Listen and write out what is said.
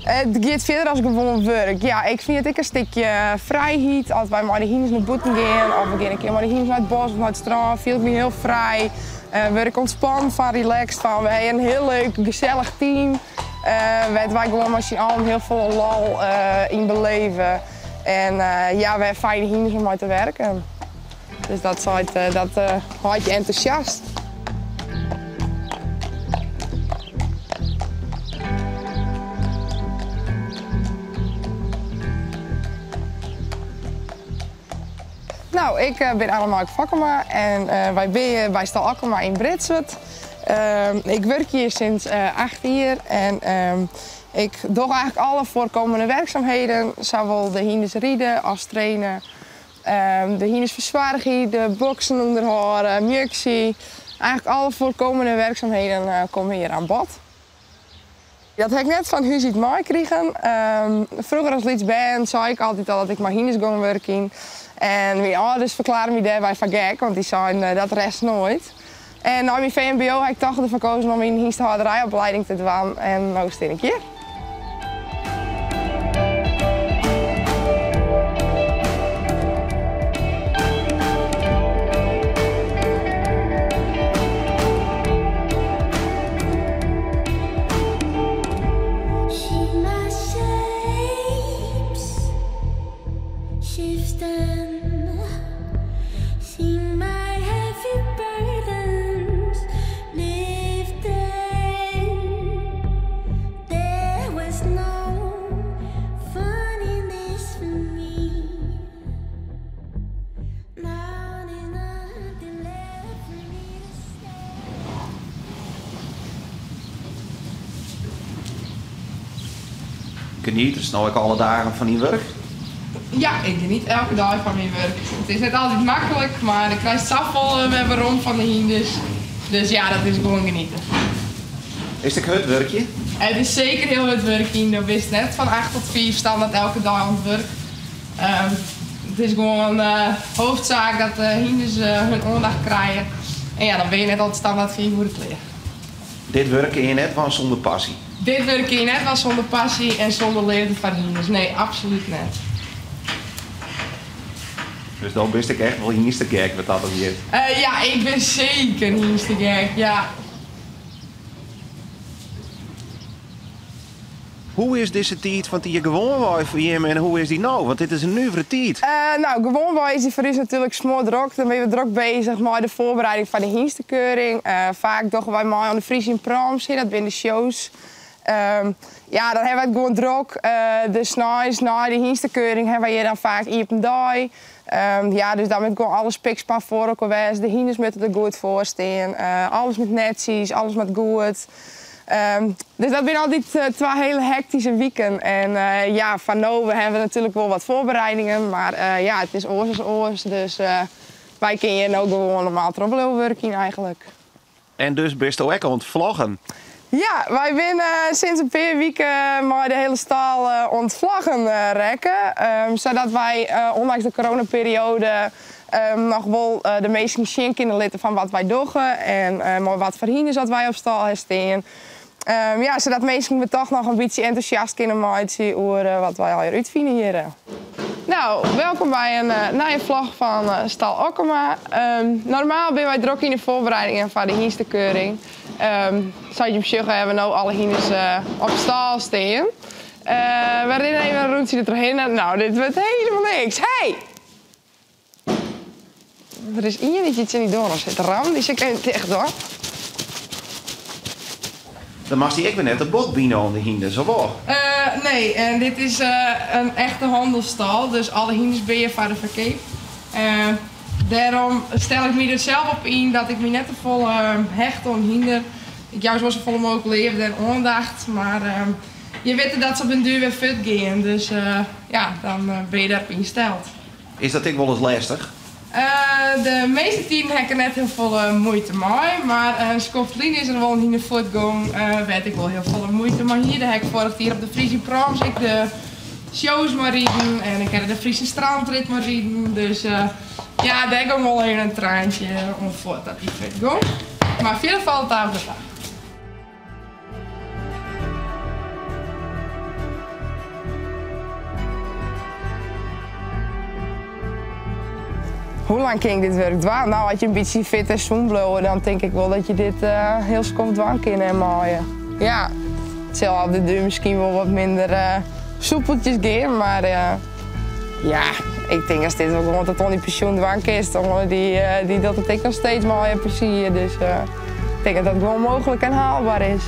It giet fierder as gewoan wurk. Ja, ik fyn it ek in stikje frijheid. As wy mei de hynders nei bûten gean of we gean in kear mei de hynders nei it bosk of nei it strân, fiel ik my hiel frij. Wurd ik ûntspannen fan, relaxed fan. We hawwe in hiel leuk, gesellich team wêr't wy gewoan mei syn allen hiel folle lol yn beleve. En ja, we hawwe fijne hynders om mei te werken. Dus dat seit, dat hâldt je entûsjast. No, ik bin Anne-Mark Fokkema en wy binne hjir by Stal Okkema yn Britswert. Ik wurkje hjir sinds acht jier en ik doch eigentlik alle foarkommende werkzaamheden, sawol de hynders ride as traine. De hynders fersoargje, de boksen ûnderhâlde, mjuksje. Eigentlik alle foarkommende werkzaamheden komme hjir oan bod. Dat ha ik net fan hús út meikrigen. Froeger as lyts bern sei ik altyd al dat ik mei hynders gong wurkjen. En myn âlders ferklearren my dêrby foar gek, want dy seinen dat rêdst noait. En nei myn VMBO ha ik toch derfoar kozen om in hynstehâlderijopleiding te dwaan en no stean ik hjir. Genietest no ek alle dagen fan dyn wurk? Ja, ik geniet elke dei fan myn wurk. It is net altyd maklik, mar ik krij safolle wer werom fan de hynders. Dus ja, dat is gewoan genieten. Is it ek hurd wurkjen? It is seker hiel hurd wurkjen. Do bist net fan acht tot fiif standert elke dei oan it wurk. It is gewoan hoofdsaak dat de hynders hun oandacht krije. En ja, dan binne je net altyd standert fiif oere klear. Dit wurk kin je net dwaan sûnder passy. Dit wurk kin je net dwaan sûnder passy en sûnder leafde foar hynders. Nee, absolút net. Dus dan bist ek echt wol hynstegek wat dat oangiet? Ja, ik bin seker hynstegek, ja. Hoe is dizze tiid fan it jier gewoanwei foar jimme en hoe is dy no? Want dit is in nuvere tiid. No, gewoanwei is dy foar ús natuerlik smoardrok. Dan binne we drok bezich mei de foarbereiding foar de hynstekeuring. Faak dogge wy mei oan de Frisian Proms, dat binne de shows. Ja, dan hawwe wy it gewoan drok. De sneins nei de hynstekeuring hawwe wy hjir dan faak iepen dei. Ja, dus dan moat gewoan alles spikspan foar elkoar wêze. De hynders moatte der goed foar stean. Alles moat netsjes, alles moat goed. Dus dat binne altyd twa hiele hektyske wiken. En ja, foar no we hawwe natuerlik wol wat foarbereidingen, mar ja, it is oars as oars. Dus wy kinne hjir no gewoan normaal troch bliuwe wurkjen eigentlik. En dus bisto ek oan it vloggen? Ja, wy binne sinds in pear wike mei de hiele stâl oan it vloggen rekke. Sadat wy ûndanks de coronaperioade noch wol de minsken sjen kinne litte fan wat wy dogge en mei wat foar hynders dat wy op stâl ha stean. Ja, sadat minsken we toch noch in bytsje entûsjast kinne meitsje oer wat wy allegear útfine hjir. No, welkom by in nije vlog fan Stal Okkema. Normaal binne wy drok yn de foarbereidingen foar de hynstekeuring. Sa't jim sjogge hawwe we no alle hynders op stâl stean. We rinne even in rûntsje der trochhinne. No, dit wurdt helemaal niks. Hey! Der is ien dy't hjir tsjin dy doar oan sit. Ram, dy sil ik even ticht dwaan. Dan moatst dy ek wer net te bot bine oan de hynders, of wol? Nee, en dit is in echte hannelsstâl, dus alle hynders binne hjir foar de ferkeap. Dêrom stel ik my der sels op yn dat ik my net te folle hecht oan hynder. Ik jou se wol safolle mooglik leafde en oandacht, mar je witte dat se op den duer wer fuortgean, dus ja, dan binne je dêrop ynsteld. Is dat ek wolris lêstich? De measte tiden ha ik der net hiel folle muoite mei, mar in skoft lyn is der wol in hynder fuortgong wêr't ik wol hiel folle muoite mei hie. Dêr ha ik foarich jier op de Frisian Proms ek de shows mei riden en ik ha der de Friese strandrit mei riden. Dus ja, dêr gong wol even in traantsje oan fuort dat dy fuortgong. Mar fierder falt it eigentlik wol ta. Hoe lang kin ik dit wurk dwaan? Nou, as je in bytsje fit en sûn bliuwe, dan tink ik wol dat je dit hiel skoft dwaan kinne en meie. Ja, it sil op de duer miskien wol wat minder soepeltjes gean, mar ja, ik tink ast dit wol gewoan tot oan dyn pensjoen dwaan kinst, dan dy docht it ek noch steeds mei plezier. Dus ik tink dat dat gewoan mooglik en haalbaar is.